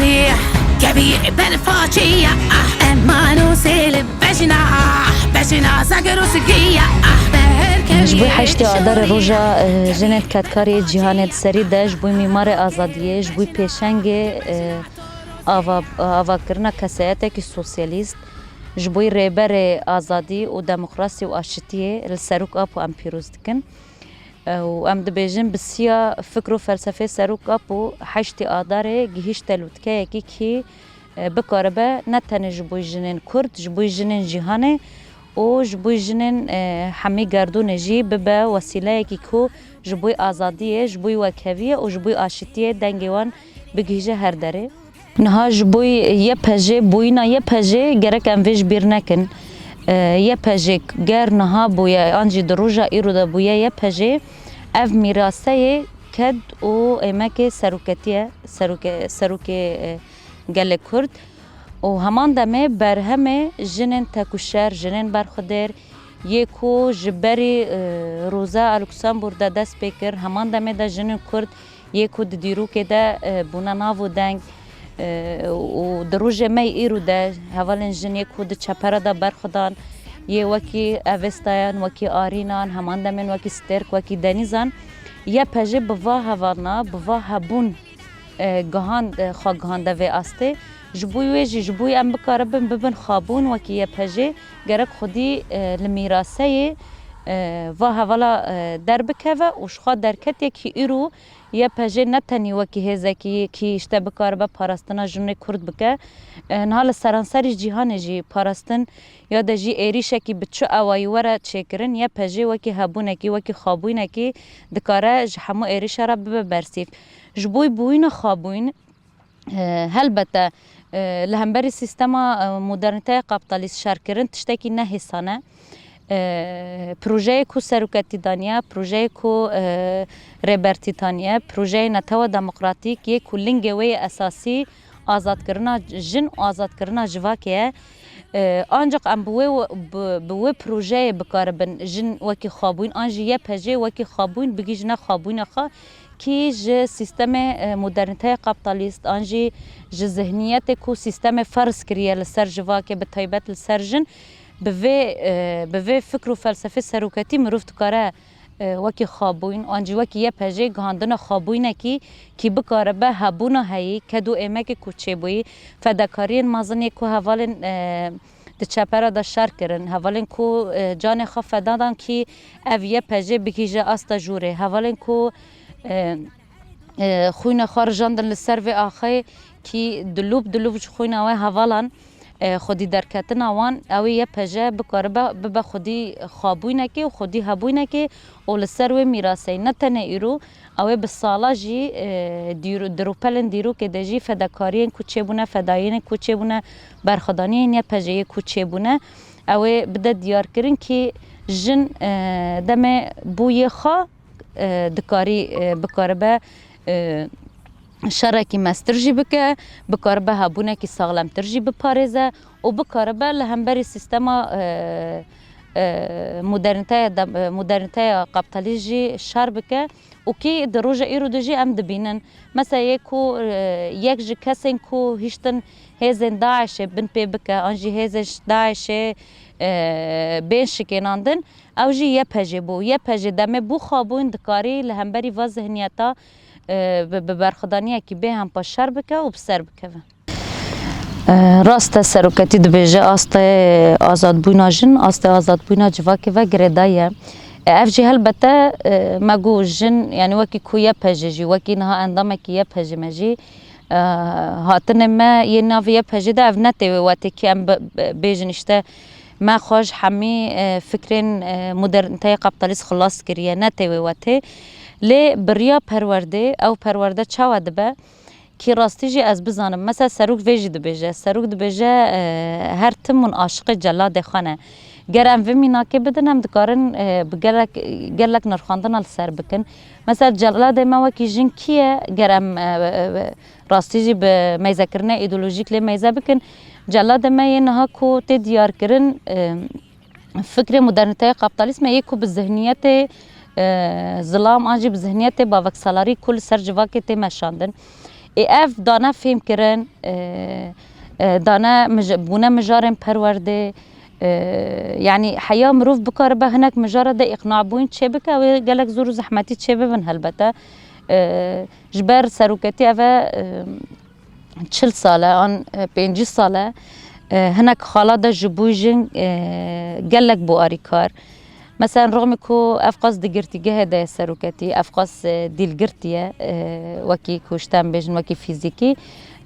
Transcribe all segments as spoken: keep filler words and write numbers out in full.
Rih kevî ber façiya ah, eman û sêl bejna ah, bejna zagir û sigiya ah, beher kevî. Ji bo heştê Adarê roja, e, jinên kedkarê cîhanê di serî de, ji bo mîmarê azadiyê, ji bo pêşengê, e, ava-, avakirina keseyetekî sosyalîst, ji bo rêberê azadî û demokrasî û aşitiyê li Serok Apo em pîroz dikin. Û em dibêjin bi siya fikr û felsefê Serok Apo heştê Adarê gihîşte lûtkeyekî kî, e, bikaribe ne tenê ji bo jinên Kurd, ji bo jinên cîhanê û ji bo jinên, e, hemî gerdûnê jî bibe wesîleyekî ku ji bo azadiyê, ji bo wekheviyê û ji bo aşitiyê dengê wan bigihîje her derê. Niha ji bo Y P J, bûyîna Y P J gerek em vê ji bîr nekin. E, Y P J ger niha bûye, an jî di roja îro de bûye Y P J, ev mîraseyê ked û êmekê seroketî ye, serokê, serokê, e, gelê Kurd. Û heman demê berhemê jinên tekuşer, jinên berxwedêr, yê ku ji berî, e, roza Alexander de dest pê kir, heman demê de jinên Kurd yê ku di dîrokê de, e, bûne nav û deng, e, û di rojê me yê îro de hevalên jin yê ku di çepera de berxwedan, yê wekî Avesta'yan, wekî Arînan, heman demên wekî Stêrk, wekî Denîzan, Y P J bi va hevalna, bi va hebûn, e, gihand, e, xwe gihande vê astê. Ji bo wê jî, ji bo em bikaribin bibin xabûn wekî Y P J, gerek xwedî, e, li mîraseyê, e, va hevala, e, derbikeve û ji xwe derketê kî îro Y P J ne tenî wekî hêzekî kî îşte bikaribe parastina jinê Kurd bike. E, niha li seranserî cîhanê jî parastin ya de jî êrîşekî bi çi awayî were çêkirin, Y P J wekî hebûnekî, wekî xabûynekî dikare ji hemû êrîşa re bibe bersîv. Ji bo bûyîna xabûyn, e, helbete, e, li hemberî sîstema, e, modernîteya kaptalîst şerkirin tiştekî nehêsan e. E, projeyê ku seroketî daniye, projeyê ku, e, rêbertî daniye, projeyê netewa demokratîk yê ku lingê wê yê esasî azadkirina jin û azadkirina civakê ye. E, ancaq em bi wê, bi, bi wê projeyê bikaribin jin wekî xabûyn an jî Y P J wekî xabûyn bigihîjine xabûyna xwe kî ji sîstemê, e, modernîteya kaptalîst an jî ji zihniyetê ku sîstemê ferz kiriye li ser civakê, bi taybet li ser jin, bi vê, e, bi vê fikr û felsefê seroketî mirov dikare, e, wekî xabûyn, an jî wekî Y P J gihandina xabûynekî kî bikaribe hebûna heyî, ked û êmekê ku çêbûyî, fedakariyên mezin yê ku hevalên, e, di çepera de şer kirin, hevalên ku, e, canê xwe feda dan kî ev Y P J bigihîje asta jûrê, hevalên ku, e, e, xwîna xwe rijandin li ser vê axayê kî dilûp dilûp ji xwîna wê hevalan, e, xwedî derketina wan, ew ê Y P J bikaribe bibe xwedî xabûynekê û xwedî hebûynekê û li ser wê mîraseyê ne tenê îro, ew ê bi sala jî, e, dîro-, di rûpelên dîrokê de jî fedakariyên ku çêbûne, fedayînên ku çêbûne, berxwedaniyên Y P J'yê ku çêbûne, ew ê bide diyarkirin kî jin, e, demê bûyê xwe, e, dikarî, e, bikaribe, e, şerekî mestir jî bike, bikaribe hebûnekî saxlemtir jî biparêze û bikaribe li hemberî sîstema, e, e, modernîteya dem-, e, modernîteya kaptalîst jî şer bike û kî di roja îro de jî em dibînin. Mesela yê ku, e, yek ji kesên ku hiştin hêzên DAIŞê bin pê bike, an jî hêzên DAIŞê, e, bên şikênandin, ew jî Y P J bû. Y P J demê bû xabûn dikarî li hemberî va zihniyeta, e, bi, bi berxwedaniyekî bêhempa şer bike û bi ser bikeve. E, rast e, seroketî dibêje astê azadbûna jin, astê azadbûna civakê ve girêdayî ye. E, ev jî helbete, e, me got jin, yanî wekî ku Y P J jî, wekî niha endamekî Y P J me jî, e, hatinê me yê navê Y P J de ev ne tê wê wetê kî em bi, bi, bêjin îşte me xwe ji hemî, e, fikrên, e, modernîteya kaptalîst xilas kiriye, ne tê wê wetê. Lê bi riya perwerdê, ew perwerde çawa dibe? Kî rastî jî ez bizanim. Mesela Serok vê jî dibêje. Serok dibêje, e, her tim hûn aşiqê celadê xwe ne. Ger em vê mînakê bidin, em dikarin, e, bi gelek, gelek nirxandina li ser bikin. Mesela celadê me wekî jin kî ye? Ger em, e, e, e, rastî jî bi meyzekirinê îdeolojîk lê meyze bikin, celadê me yê niha ku tê diyarkirin, e, fikrê modernîteya kaptalîst me yê ku bi zihniyetê, e, zilam an jî bi zihniyetê baveksalarî ku li ser civakê tê meşandin. Ê ev dane fêhmkirin, e, e, dane mij-, bûne mijarên perwerdê, e, yanî heya mirov bikaribe hinek mijara de îqnabûn çêbike, ew ê gelek zor û zehmetî çêbibin helbete. E, ji ber seroketî ev e, e, çil sal e, an, e, pêncî sal e, e, hinek xala de ji bo jin, e, gelek bû arîkar. Meselen, rixmê ku ev qas di girtîgehê de ye seroketî, ev qas, e, dîlgirtî ye, e, wekî ku ji te em bêjin, wekî fîzîkî.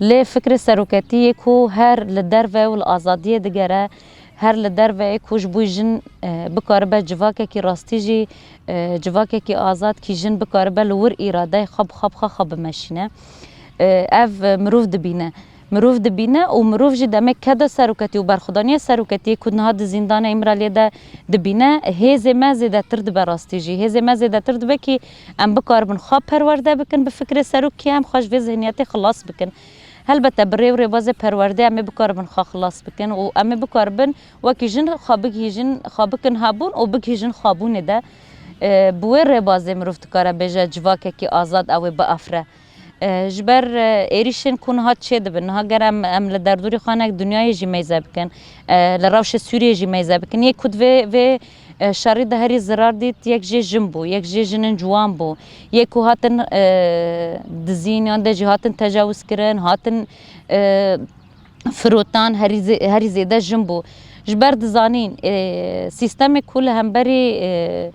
Lê fikrê seroketî yê ku her li derve û li azadiyê digere, her li derve yê ku ji bo jin, e, bikaribe civakekî rastî jî, e, civakekî azad kî jin bikaribe li wir îradeyê xwe bi xwe bi xwe xwe bimeşîne. E, ev, e, mirov dibîne. Mirov dibîne û mirov jî demê keda seroketî û berxwedaniya seroketiyê ku niha di zîndana Îmraliyê de dibîne, hêzê me zêdetir dibe rastî jî. Hêzê me zêdetir dibe kî em bikaribin xwe perwerde bikin bi fikrê serokê, em xwe ji vê zihniyetê xilas bikin. Helbete bi rê û rêbazê perwerdê em ê bikaribin xwe xilas bikin û em ê bikaribin wekî jin xwe bigihîjin, xwe bikin hebûn û bigihîjin xwebûnê de. E, bi wê rêbazê mirov dikare bêje civakekî azad ew ê biafre. E, ji ber, e, êrîşên ku niha çêdibin, niha ger em, em li derdorê xwe hinek dinyayê jî meyze bikin, e, li rewşê Sûriyê jî meyze bikin, yê ku di vê, vê, e, şerî de herî zirar dît, yek jê jin bû, yek jê jinên ciwan bû, yê ku hatin, e, dizîn yan de jî hatin tecawizkirin, hatin, e, firotan, herî zê-, herî zêde jin bû. Ji ber dizanîn, e, sîstemê ku li hemberî, e,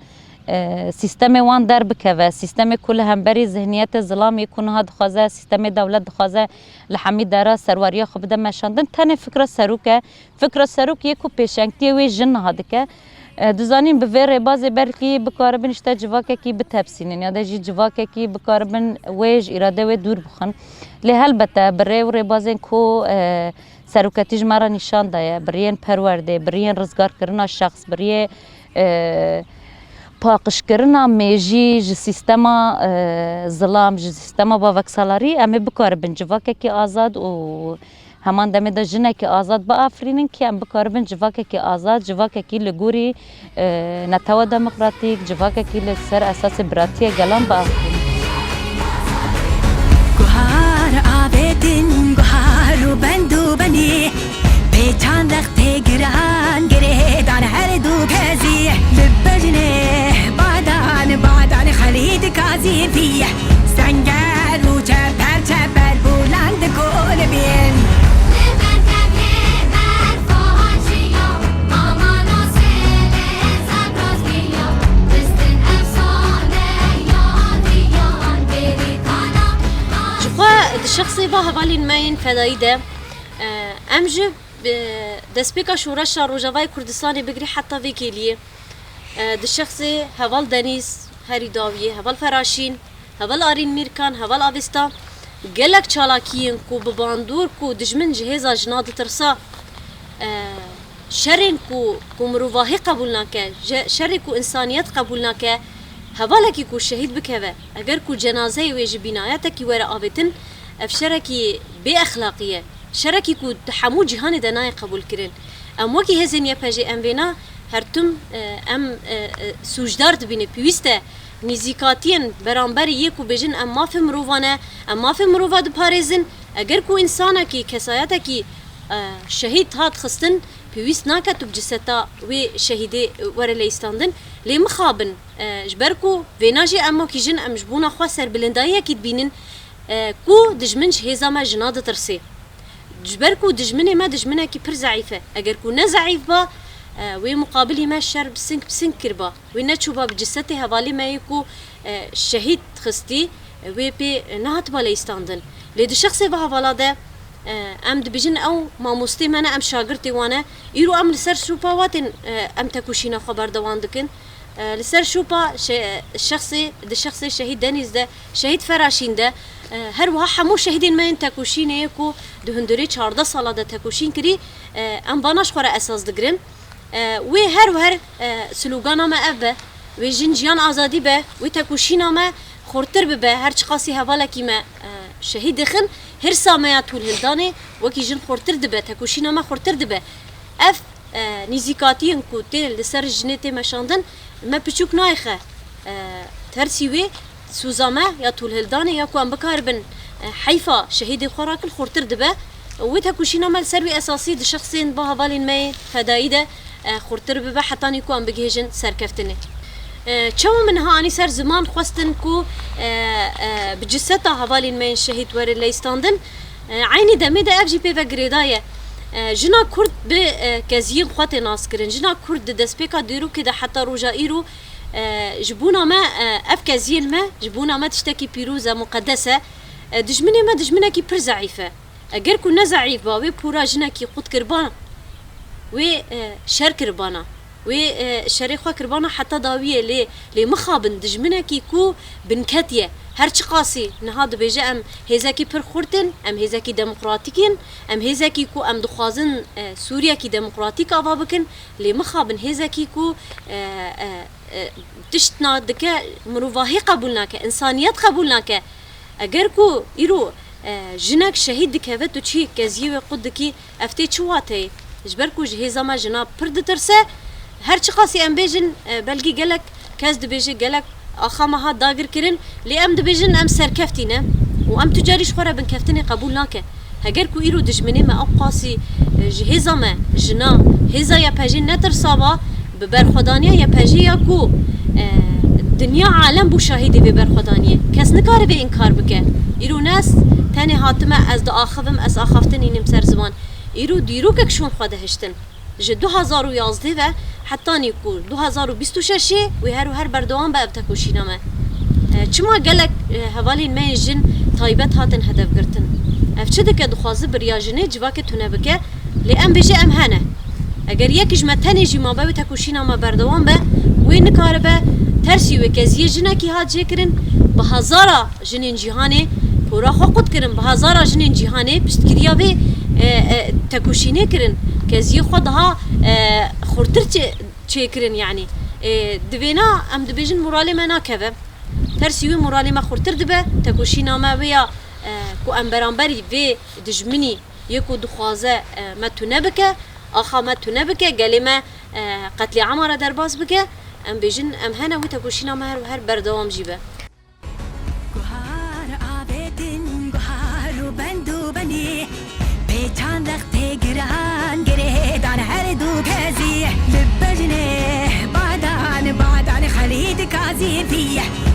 e, sîstemê wan derbikeve, sîstemê ku li hemberî zihniyetê zilam yê ku niha dixwaze, sîstemê dewlet dixwaze li hemî dera serweriya xwe bide meşandin, tenê fikra serok e. Fikra serok yê ku pêşengtiyê wê jin niha dike. E, dizanîn bi vê rêbazê belkî bikaribin işte civakekî bitepsînin ya de jî civakekî bikaribin wê ji îrade wê dûr bixin. Lê helbete bi rê û rêbazên ku, e, seroketî ji me re nîşan daye, bi riyên perwerdê, bi riyên rizgarkirina şexs, bi riyê, e, paqijkirina mêjî ji sîstema, e, zilam, ji sîstema baveksalarî, em ê bikaribin civakekî azad û heman demê de jinekî azad biafirînin, kî em bikaribin civakekî azad, civakekî li gorî, e, netewa demokratîk, civakekî li ser esasê biratiyê gelan biafirînin. Guhar avêtin, guhar û bend û benî, pêçan rex tê giran, girêdan her du kezî. Li bejnê badan, badan Xelîd Kazî bî. Senger û çeper çeper bûlan dikolibîn. Li merkebê berfa haciya, amana sêlê Zagros giya. Bistin efsaneya diyan bêrîkana. Ji xwe di şexsê va hevalên me yên fedayî de, e, em ji, e, destpêka şoreşa Rojavayê Kurdistanê bigirî heta vê kêliyê, e, di şexsê heval Denîz Herî Dawiyê, heval Feraşîn, heval Arîn Mîrkan, heval Avesta, gelek çalakiyên ku bi bandor ku dijmin ji hêza jina ditirsa, e, şerên ku, ku mirovahî qebûl nake, je-, şerê ku însaniyet qebûl nake, hevalekî ku şehîd bikeve, eger ku cenazeyê wê ji bînayetekî were avêtin, ev şerekî bêexlaqî ye. Şerekî ku di hemû cîhanê de nayê qebûlkirin. Em wekî hêzên Y P J em vêna her tim, e, em, e, e, sûcdar dibîne. Pêwîst e nîzîkatiyên beramberî yê ku bêjin em mafê mirovan e, em mafê mirova diparêzin. Eger ku însanekî, kesayetekî, e, şehîd hat xistin, pêwîst nake tu bi ciseta wê şehîdê, e, were leyîstandin. Lê mixabin, e, ji ber ku vêna jî em wekî jin em ji bona xwe serbilindayiyekî dibînin, e, ku dijmin ji hêza me jina ditirsê. Ji ber ku dijminê me dijminekî pir zeîf e. Eger ku ne zeîf ba, e, wê muqabilî me şer bi sing bi sing kiriba. Wê neçûba bi cisetê hevalê me yê ku, e, şehîd xistî, e, wê pê nehatiba leyîstandin. Lê di şexsê va hevala de, e, em dibêjin ew mamostê me ne, em şagirtê wan e. Îro em li ser şopa watên, e, em tekoşîna xwe berdewam dikin. E, li ser şopa şe-, şexsê, di şexsê şehîd Denîz de, şehîd Feraşîn de, e, her wiha hemû şehîdên me yên tekoşînê yê ku di hundirê çardeh sala de tekoşîn kirî, e, em vana ji xwe re esas digirin. E, wê her û her, e, slogana me ev be, wê jin jiyan azadî be, wê tekoşîna me xurtir bibe, her çiqasî hevalekî me, e, şehîd dixin, hirsa me ya tûlhildanê wekî jin xurtir dibe, tekoşîna me xurtir dibe. Ev, e, nîzîkatiyên ku tê li ser jinê tê meşandin, me piçûk nayixe. E, tersî wê sûza me ya tûlhildanê ya ku em bikaribin e, heyfa şehîdê xwe rakin xurtir dibe. Wê tekoşîna me li ser wî esasî di şexsên ba hevalên me yê fedayî de, e, xurtir bibe hetanî ku em bigihêjin serkeftinê. E, çawa min niha anî ser ziman xwestin ku, e, e, bi ciseta hevalên me yên şehîd were leyîstandin? E, eynî demê de ev jî pê ve girêdayî ye. E, jina Kurd bi, e, keziyên xwe tê naskirin. Jina Kurd di destpêka dîrokê de heta roja îro, e, ji bona me, e, ev keziyên me, ji bona me tiştekî pîroz e, muqedes e. E, dijminê me dijminekî pir zeîf e. Eger ku ne zeîf ba, wê pûra jinekî qut kiribana, wê, e, şer kiribana, wê, e, şerê xwe kiribana heta dawiyê, lê, lê mixabin dijminekî ku binketî ye. Her çiqasî niha dibêje em hêzekî pir xurt in, em hêzekî demokratîk in, em hêzekî ku em dixwazin, e, Sûriyekî demokratîk ava bikin, lê mixabin hêzekî ku, e, e, e, tiştna dike, mirovahî qebûl nake, însaniyet qebûl nake. Eger ku îro, e, jinek şehîd dikeve, tu çi keziyê wê qut dikî, ev tê çi wateyê? Ji ber ku ji hêza me jina pir ditirse, her çiqasî em bêjin, e, belkî gelek kes dibêje, gelek axa me hat dagirkirin, lê em dibêjin em serkeftî ne û em tu carî ji xwe re binkeftinê qebûl nake. Heger ku îro dijminê me ew qasî, e, ji hêza me, jina, hêza Y P J netirsaba, bi berxwedaniya Y P J ya ku, e, dinya alem bû şahidê vê berxwedaniyê. Kes nikare vê înkar bike. Îro ne ez tenê hatime, ez diaxivim, ez axaftin înim ser ziman. Îro dîrokek şûn xwe dihiştin. Ji du hezar û yazdeh ve hetanî ku du hezar û bîst û şeşê wê her û her berdewam be ev tekoşîna me. E, çima gelek, e, hevalên me yên jin taybet hatin hedefgirtin? Ev çi dike, dixwaze bi riya jinê civakê tune bike, lê em bêje em hene. Eger yek ji me tenê jî mabe wê tekoşîna me berdewam be, wê nikaribe tersî wê keziyê jinekî hat jêkirin, bi hezara jinên cîhanê pora xwe qut kirin, bi hezara jinên cîhanê piştgiriya vê, e, e, tekoşînê kirin. Keziyê xwe daha, e, xurtir çê-, çêkirin, yanî. E, di vêna em dibêjin moralê me nakeve. Tersî wê moralê me xurtir dibe, tekoşîna me wê ya, e, ku em beramberî vê dijminî yê ku dixwaze, e, me tune bike, axa me tune bike, gelê me, e, qetlîama re derbas bike, em bêjin em hene, wê tekoşîna me her, her berdewam jî be. Guhar avêtin, guhar û bend û benî, pêçan rextê giran girêdan her du kezî. Li bejnê badan, badan Xelîd Gazî vî.